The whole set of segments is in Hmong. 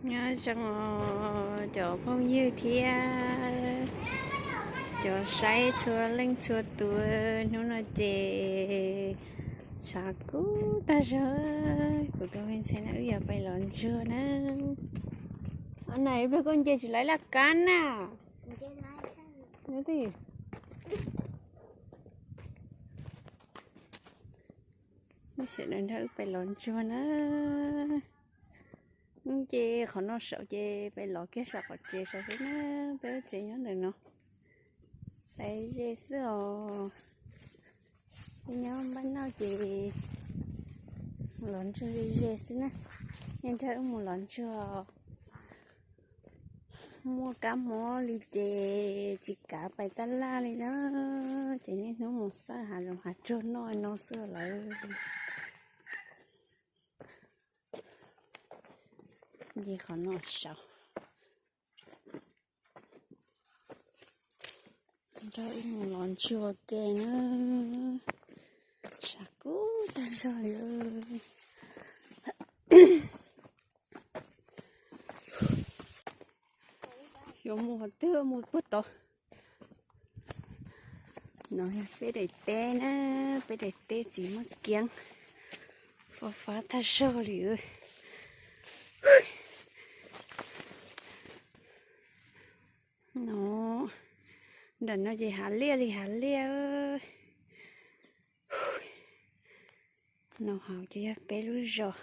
Nyob zoo os cov phooj ywg thiab cov saib txhua leej txhua tus, hnub no ces tshav kub tag zog. Kuv tus me ntxhais no wb yuav pais lov ntsuag na. Ua na ib pliag koj nce tsis laib laj kab na. Sawv daws nrog wb pais lov ntsuag na. Wb nce qhov no saum ces pais lov kiag saum qhov tsev saud xwb na. Peb lub tsev nyob ntawm no. Pais ze xwb os. Peb nyob npaj noj ces lov ntsuag ze ze xwb na. Nej nrog wb mus lov ntsuag. Muaj kab mob li ces tsis kav pais tab laj li na. Ces niaj hnub mus xawb hav zoov hav tsuag noj no xwb lawm. Nce qhov no saud. Nrog wb mus lov ntsuag ke na. Tshav kub tag zog li. Yuav mus qhov twg mus puag tod. No yog peb daim teb na, peb daim teb txiv maj kiab, fab fab tag zog li. No, nram no ces hav liaj li hav liaj. No hauv ces yog peb lub zos.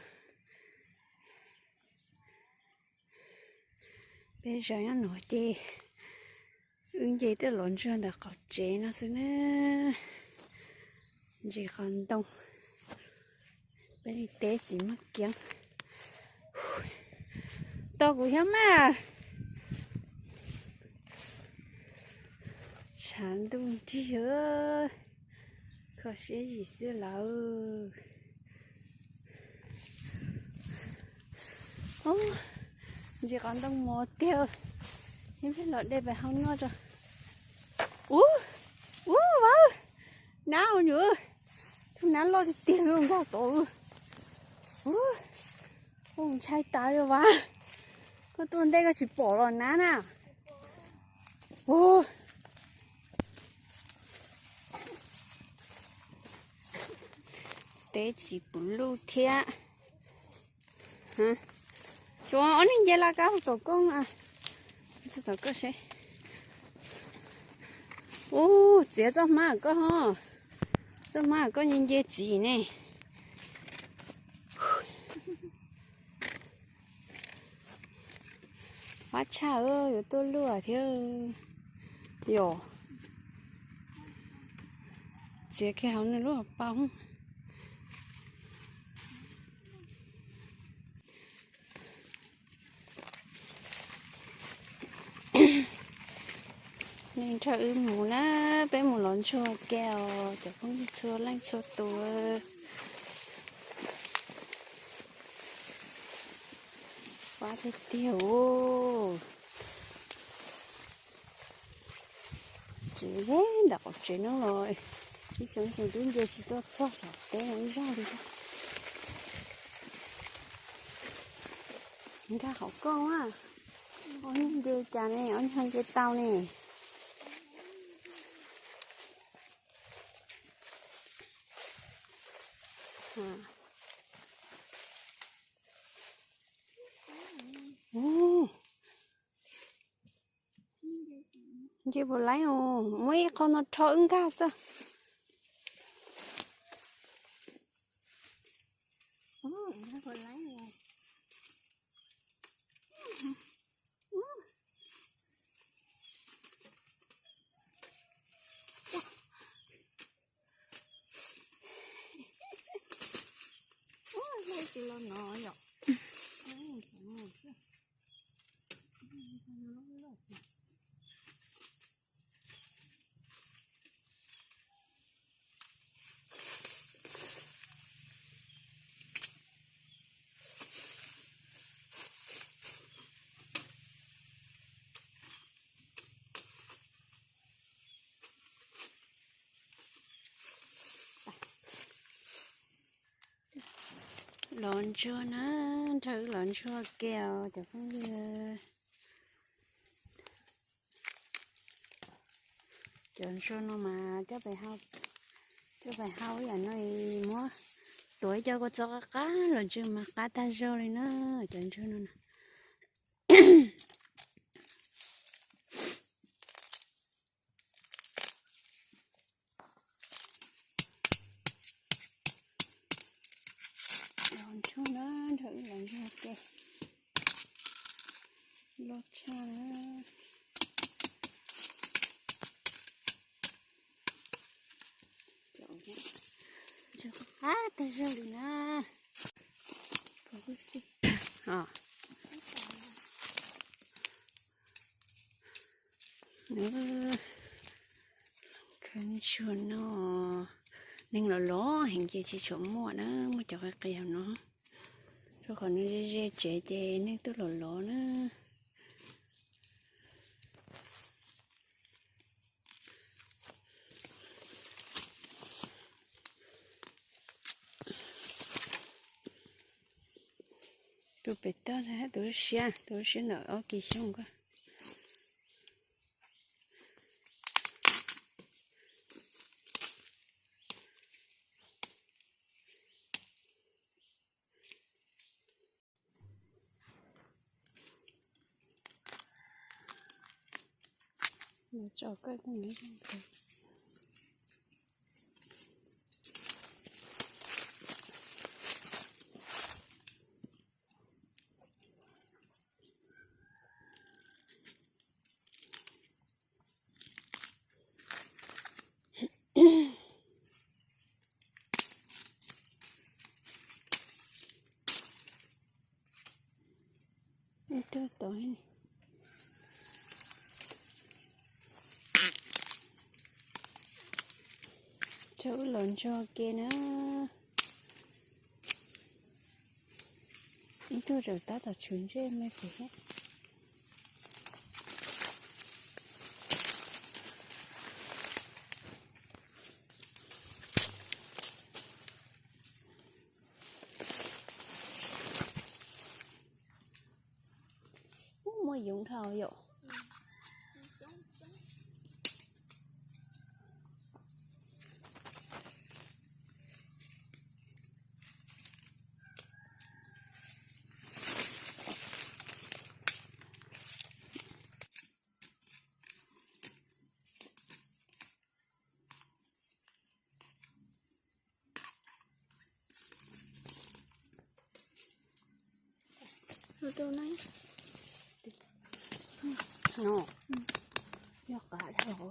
Peb zos nyob no ces wb nce tuaj lov ntsuag ntawm qaum tsev no xwb na. Ntsis qhov ntoo, peb li teb txiv maj kiab. Tos kuv xyov mas. Tshav ntuj nrig, kho siab zim xwb lawm. Ntsis qhov ntoo mos tiag, ib pliag los de pem hauv noj tso. Ub, ub, nab ua nyuv, tus nab loj tiag tiag nkag tod. Ub, ntshai tas li vas. Koj tuaj ntej koj tsis pom los nab na. Ub, teb txiv puv luj thiab. Xyov ob neeg nce laj kab tom koj, tom koj seb. Ub, txiav txoj hmab koj ho, txoj hmab koj nce nce txiv ne. Fab tshaj, yuav tuaj luaj thiab. Yog txiav kiag hauv nws lub hauv paus. Nej nrog wb mus na, peb mus lov ntsuag ke os cov phooj ywg txhua leej txhua tus. Fab tiag tiag. Tsev ze ntawm qaum tsev no los ib xyoo xyoo twb nce tsis tuaj txog saum teb no ib zaug li. Nkag qhov koj a, ob niag nce cas ne, ob niag nce tau ne. Nce puas laib os, muab ib qho no rho wb nkag xwb. Tsis los no yom. Lov ntsuag na, Nrog wb los ntsuag ke os cov phooj ywg. Cov ntsuag no mas coj pais hau ib yam no, muab tuav ib co kua txob qab qab los ntsw mas qab tag zog li na. Cov ntsuag no na. Los ntsuag na, nrog wb los ntsuag ke. Loj tshaj na. Ntsuag qab tag zog li na. Khawb ntsuag no, neeg los los heev ces tsis tshua muaj na, muaj cov qis qis no. Rau qhov nws ze ze tsev ces neeg tuaj los los na. Tus pem toj na, tus lub siab, tus lub siab ntawm ob kis xyoo ko. Ib tug tod, tso wb los ntsuag ke na. Ib tug tseem tab tom tshwm ntsej me pem thiab. Ub, muaj yoov dhau yom. No, yog qab dhau,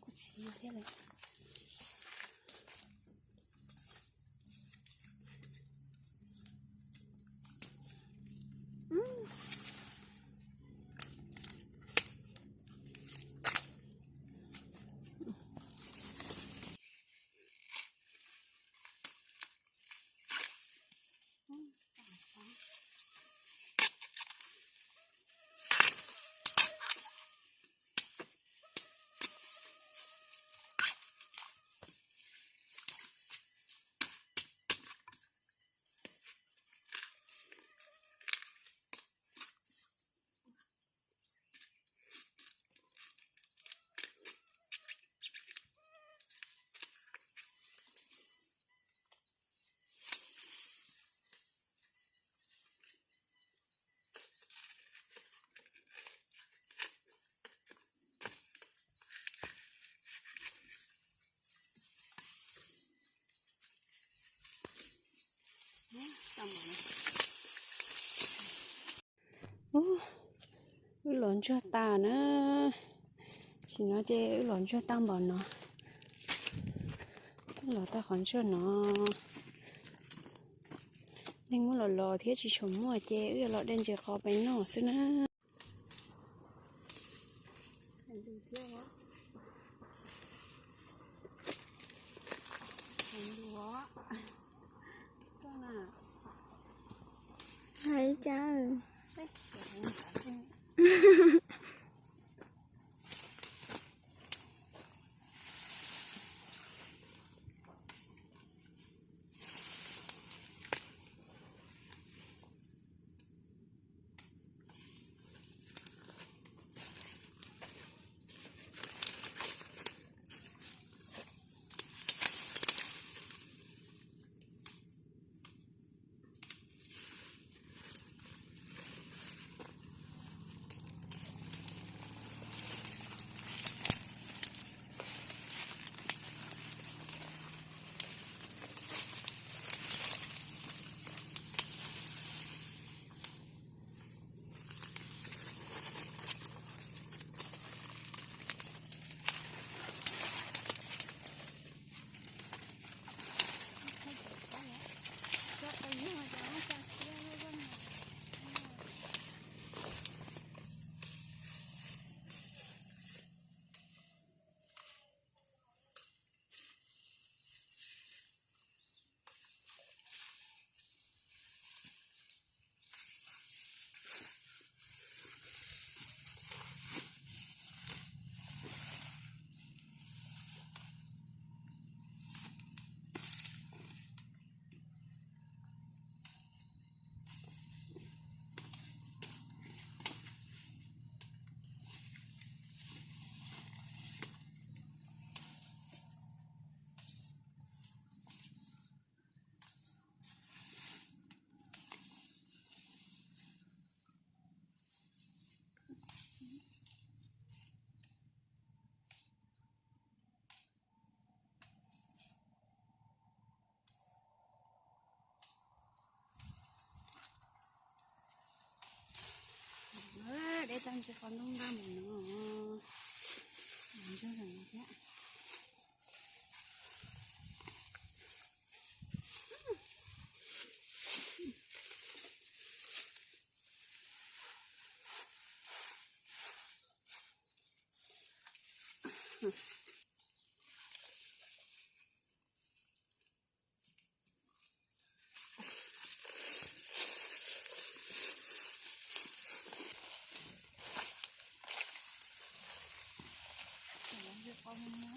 kuj tsis yog thiab lawm. Ub, wb los ntsuag tas na. Tsis no ces wb los ntsuag tau npaum no. Wb los tau qhov ntsuag no. Neeg muaj los los thiab tsis tshua muaj ces wb yuav los de ntses qos pem noj xwb na. Hais cas. Dej tag ntshe qhov ntoo nqa mus no, ntog no thiab. Ua li qau no,